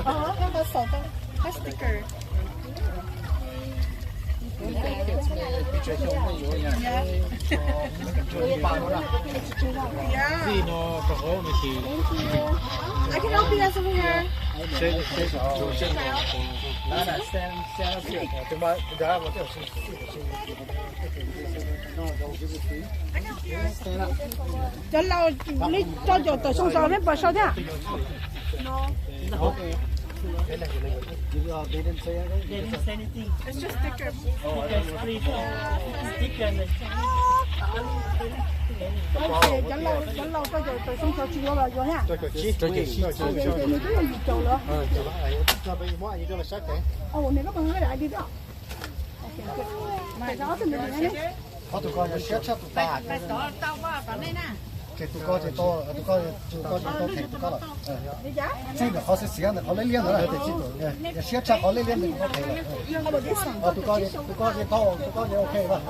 Ov, koj xaus tau hab sticker. Yeah. Yeah. Thank you. I can open this over here. Cov laus li rau caum tawm xyoo zos peb puas sau thiab? Cov laus, cov laus rau caum tawm xyoo zos tsis yuav los yuav thiab? Nws twb yog yim caum lawm. Nws koj pab li. Qhov tus ko siab tshaj tus tas. Ces tus ko ces tau, tus ko, tus ko ces tau them tus ko lawm. Txij ntawm qhov xiav xiav ntawm qhov liab liab ntawd, yog siab tshaj qhov liab liab ntawd tau them lawm. Tus ko, tus ko ces tau, tus ko ces ok lawm.